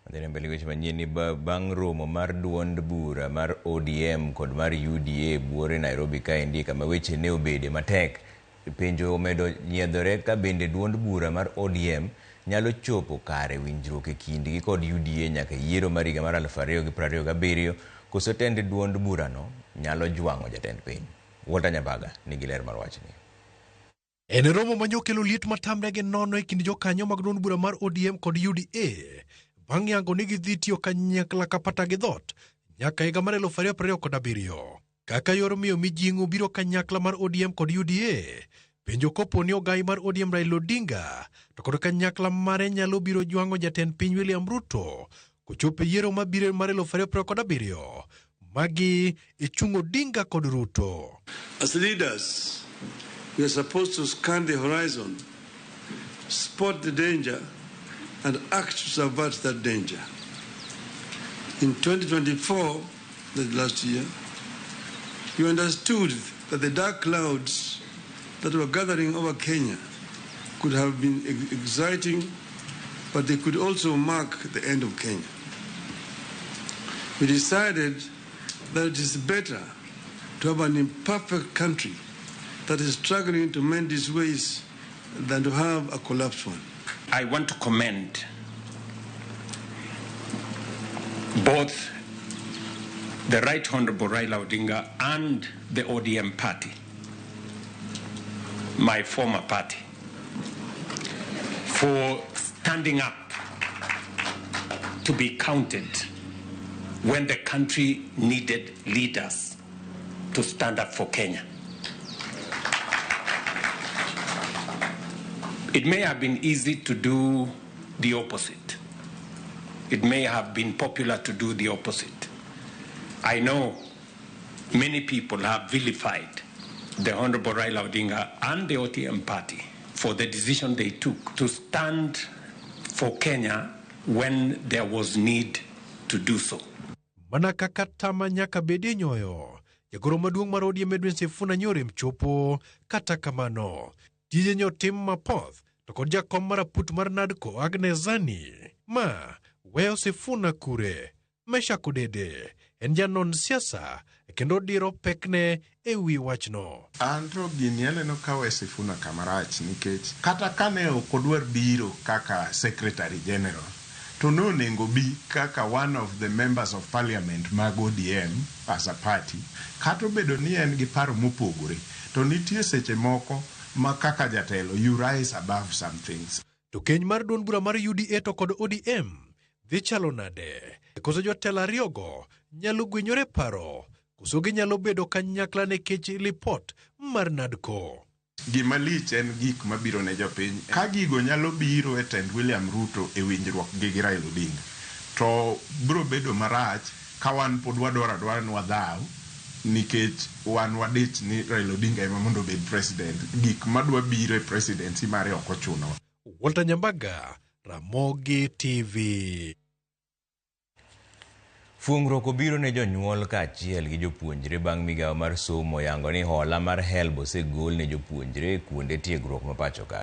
Wadhi mbele gi weche manyien ni bang' romo mar duond bura mar ODM kod mar UDA buore Nairobi kaendi kama weche ne obede matek. Penjo omedo nyiedhore ka bende duond bura mar ODM nyalo chopo kare winjruok e kindgi kod UDA nyaka yiero mar higa mar 2027 koso tend duond burano nyalo jwang'o jatend piny. Walter Nyambaga nigi ler mar wachni. En romo ma nyokelo liet matamre gi nono e kind jokanyo mag duond bura mar ODM kod UDA bang' yango ni gidhi tiyo kanyakla kapata gi dhoot nyaka higa mar 2027. Kaka yor miyo mijing'o biro kanyakla mar ODM kod UDA, penjo kopo ni ogai mar ODM Raila Odinga to kod kanyakla mare nyalo biro jwang'o jatend piny William Ruto kochopo e yiero mabiro mar 2027. Magi e chung' Odinga kod Ruto. As leaders, we are supposed to scan the horizon, spot the danger, and act to avert that danger. In 2024, the last year, we understood that the dark clouds that were gathering over Kenya could have been exciting, but they could also mark the end of Kenya. We decided that it is better to have an imperfect country that is struggling to mend its ways than to have a collapsed one. I want to commend both the Right Honorable Raila Odinga and the ODM party, my former party, for standing up to be counted when the country needed leaders to stand up for Kenya. It may have been easy to do the opposite. It may have been popular to do the opposite. I know many people have vilified the Honorable Raila Odinga and the ODM party for the decision they took to stand for Kenya when there was need to do so. Mana kaka tama nyaka bedie nyoyo, jagoro maduong' mar ODM Edwin Sifuna nyorem chopo. Kata kamano, tije nyotim mapoth to kod jakom mar aput mar NADCO Agnes Zani ma weyo Sifuna kure. Meshack Odede en janon siasa kendo diro pekne e wi wachno. An to gini aneno ka we Sifuna kamarach nikech kata kane ok odwar biro kaka Secretary General to nonego bi kaka one of the members of parliament mag ODM as a party, kata obedo ni en gi paro mopogore to nitie seche moko ma kaka jatelo you rise above some things. To keny mar duond bura mar UDA to kod ODM dhi chalo nade? Koso jotelo ariyogo nyalo gwenyore paro? Koso ginyalo bedo kanyakla nikech lipot mar NADCO? Gima lich en gik mabiro ne jopiny. Ka gigo nyalo biro e tend William Ruto e winjruok gi gi Raila Odinga, to biro bedo marach ka wan pod wadwaro adwara ni wadhaw nikech wan wadich ni Raila Odinga ema mondo obed president. Gik madwa biro e presidency mare ok ochunowa. Walter Nyambaga, Ramogi TV. Fuongruok obiro ne jonyuol kaachiel gi jopuonjre bang' migawo mar somo yango ni hola mar HELB osegol ne jopuonjre kuonde tiegruok ma pacho ka.